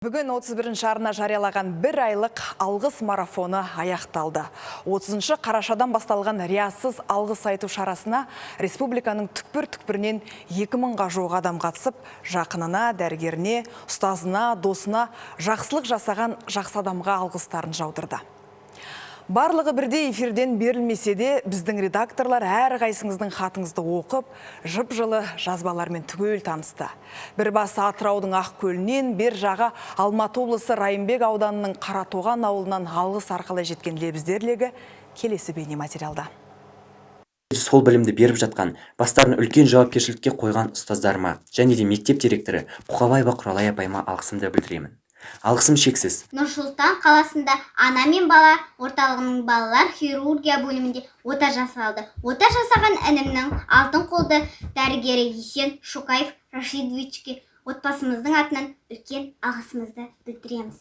Бүгін 31 арна жариялаған бір айлық алғыс марафоны аяқталды. 30 қарашадан басталған риясыз алғыс айту шарасына республиканың түкпір-түкпірінен 2000-ға жуық адам қатысып, жақынына, дәрігеріне, ұстазына, досына жақсылық жасаған жақсы адамға алғыстарын жаудырды. Барлығы бірдей эфирден берілмесе де, біздің редакторлар әрқайсыңыздың хатыңызды оқып, жып-жылы жазбалармен түгел танысты. Бір басы Атыраудың Ақкөлінен, бер жағы Алматы облысы Райымбек ауданының Қаратоған ауылынан алғыс арқалай жеткен лебіздер легі келесі бейнематериалда. Сол білімді беріп жатқан, бастарын үлкен жауапкершілікке қойған ұстаздарыма және де мектеп директоры Бұқабаева Құралай апайыма алғысымды білдіремін. Алғысым шексіз. Нұр-Сұлтан қаласында ана мен бала орталығының балалар хирургия бөлімінде ота жасалды. Ота жасаған інімнің алтын қолды дәрігері Есен Шукаев Рашидовичке отбасымыздың атынан үлкен алғысымызды білдіреміз.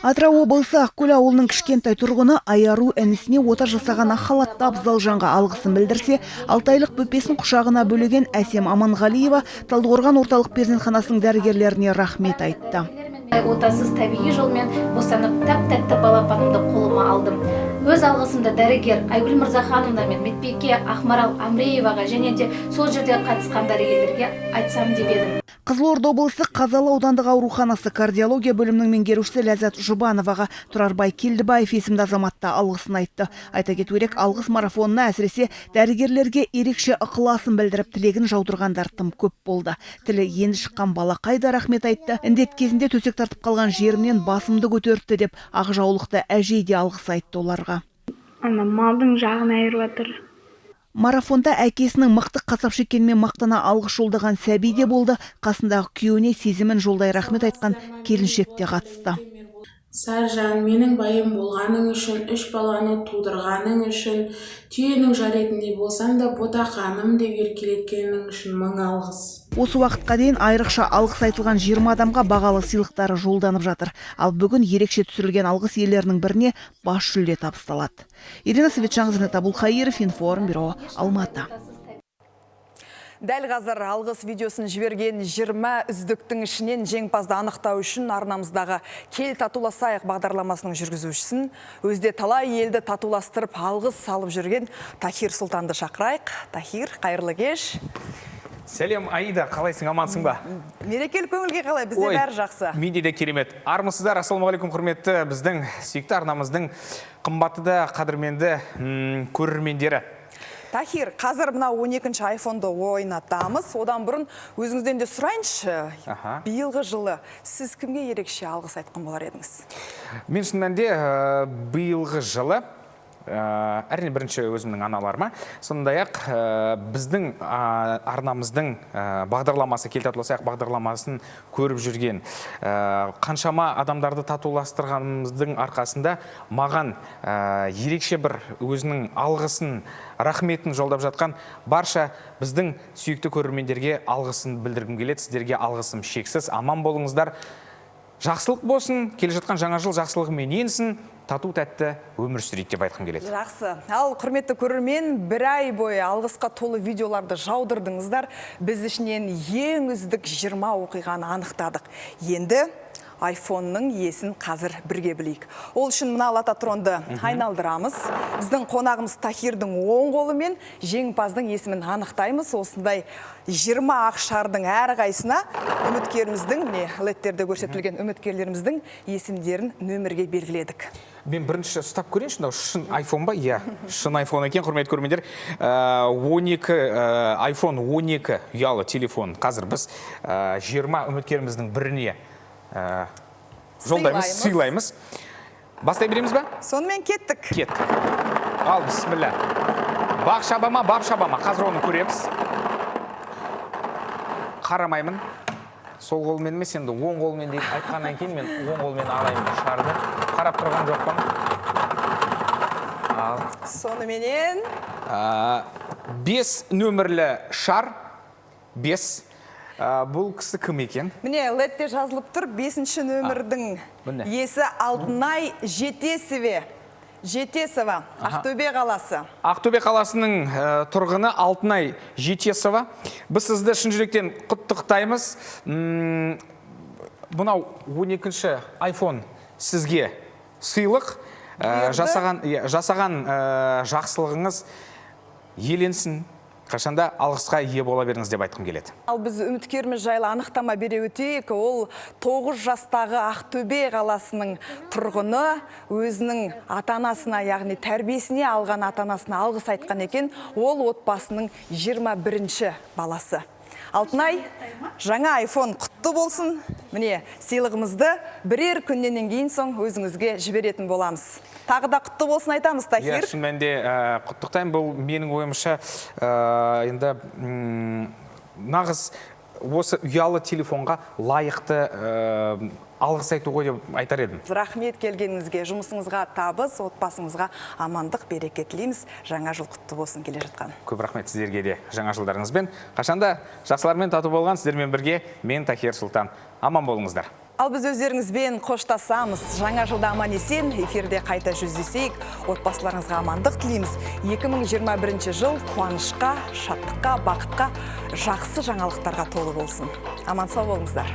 Атырау облысы Ақкөл ауылының кішкентай тұрғыны Аяру інісіне ота жасаған ақ халатты абзал жанға алғысын білдірсе, 6 айлық бөпесін құшағына бөлеген Әсем Аманғалиева Талдықорған орталық перзентханасының дәрігерлеріне рахмет айтты. Отасыз табиғи жолмен босанып, тәп тәтті балапанымды қолыма алдым. Өз алғысымды дәрігер Айгүл Мырзахановна мен медбике Ақмарал Амрееваға және де сол жерде қатысқан дәрігерлерге айтсам деп едім. Қызылорда облысы Қазалы аудандық ауруханасы кардиология бөлімінің меңгерушісі Ләззат Жұбановаға Тұрарбай Келдібаев есімді азамат та алғысын айтты. Айта кету керек, алғыс марафонына әсіресе дәрігерлерге ерекше ықыласын білдіріп, тілегін жаудырғандар тым көп болды. Тілі енді шыққан балақай да рахмет айтты. Індет кезінде төсек тартып қалған жерімнен басымды көтертті деп, ақ жаулықты әжей де алғыс айтты оларға. Ана малдың жағын айырып жатыр. Марафонда әкесінің мықты қасапшы екенімен мақтана алғыс жолдаған сәби де болды. Қасындағы күйеуіне сезімін жолдай рахмет айтқан келіншек те қатысты. Саржан, менің байым болғаның үшін, үш баланы тудырғаның үшін, түйенің жар етіндей болсам да, ботақаным деп еркелеткенің үшін мың алғыс. Осы уақытқа дейін айрықша алғыс айтылған 20 адамға бағалы сыйлықтары жолданып жатыр. Ал бүгін ерекше түсірілген алғыс иелерінің біріне бас жүлде табысталады. Ирина Светжанқызы, Абулхаиров, Информ бюро, Алматы. Дәл қазір алғыс видеосын жіберген 20 үздіктің ішінен жеңімпазды анықтау үшін арнамыздағы «Кел, татуласайық» бағдарламасының жүргізушісін, өзі де талай елді татуластырып, алғыс салып жүрген Тахир Сұлтанды шақырайық. Тахир, қайырлы кеш. Сәлем, Аида, қалайсың, амансың ба? Мерекелік көңіл күй қалай? Бізде Ой, бәрі жақсы. Менде де керемет. Армысыздар, ассалаумағалейкум, құрметті біздің сүйікті арнамыздың қымбатты да қадірменді көрермендері. Тахир, қазір мына 12 айфонды ойнатамыз. Одан бұрын өзіңізден де сұрайыншы. Биылғы жылы сіз кімге ерекше алғыс айтқан болар едіңіз? Мен шын мәнінде биылғы жылы әрине, бірінші өзімнің аналарыма, сондай-ақ біздің арнамыздың бағдарламасы, «Кел, татуласайық» бағдарламасын көріп жүрген, қаншама адамдарды татуластырғанымыздың арқасында маған ерекше бір өзінің алғысын, рахметін жолдап жатқан барша біздің сүйікті көрермендерге алғысын білдіргім келеді. Сіздерге алғысым шексіз. Аман болыңыздар, жақсылық болсын, келе жатқан жаңа жыл жақсылығымен енсін, тату тәтті өмір сүрейік деп айтқым келеді. Жақсы. Ал құрметті көрермен, бір ай бойы алғысқа толы видеоларды жаудырдыңыздар. Біз ішінен ең үздік 20 оқиғаны анықтадық. Енді айфонның иесін қазір бірге білейік. Ол үшін мына лототронды айналдырамыз. Біздің қонағымыз Тахирдің оң қолымен жеңімпаздың есімін анықтаймыз. Осындай 20 ақ шардың әрқайсына үміткеріміздің, міне, ледтерде көрсетілген үміткерлеріміздің есімдерін нөмірге белгіледік. Мен бірінші ұстап көрейінші, мынау шын айфон ба? Иә, шын айфон екен, құрметті көрермендер. 12 iPhone 12 ұялы телефон. Қазір біз 20 үміткеріміздің біріне жолдаймыз, сыйлаймыз. Сыйлаймыз. Бастай береміз ба? Сонымен, кеттік. Кеттік. Ал, бісміллә. Бақ шаба ма, бап шаба ма? Қазір оны көреміз. Қарамаймын. Сол қолмен емес, енді оң қолмен деп айтқаннан кейін мен оң қолмен алайын шарды. Қарап тұрған жоқпын. Ал. Соныменен 5 нөмірлі шар. 5. Бұл кісі кім екен? Міне, ледте жазылып тұр, бесінші нөмірдің Міне. иесі Алтынай Жетесове. Жетесова, Ақтөбе қаласы. Ақтөбе қаласының тұрғыны Алтынай Жетесова. Біз сізді шын жүректен құттықтаймыз. Мынау 12-ші iPhone сізге сыйлық. Бұйырды. Жасаған, иә, жасаған жақсылығыңыз еленсін, қашанда алғысқа ие бола беріңіз деп айтқым келеді. Ал біз үміткеріміз жайлы анықтама бере өтейік. Ол 9 жастағы Ақтөбе қаласының тұрғыны, өзінің ата-анасына, яғни тәрбиесіне алған ата-анасына алғыс айтқан екен. Ол отбасының 21-ші баласы. Алтынай, жаңа iPhone құтты болсын. Міне, сыйлығымызды бірер күннен кейін соң өзіңізге жіберетін боламыз. Тағы да құтты болсын айтамыз, Тахир. Иә, шын мәнінде құттықтаймын. Бұл менің ойымша, енді нағыз осы ұялы телефонға лайықты алғыс айту ғой деп айтар едім. Рахмет келгеніңізге, жұмысыңызға табыс, отбасыңызға амандық, береке тілейміз. Жаңа жыл құтты болсын келе жатқан. Көп рахмет сіздерге де жаңа жылдарыңызбен. Қашанда жақсылармен тату болған сіздермен бірге мен, Тахир Сұлтан. Аман болыңыздар. Ал біз өздеріңізбен қоштасамыз. Жаңа жылда аман есен эфирде қайта жүздесейік. Отбасыларыңызға амандық тілейміз. 2021 жыл қуанышқа, шаттыққа, бақытқа, жақсы жаңалықтарға толы болсын. Аман сау болыңыздар.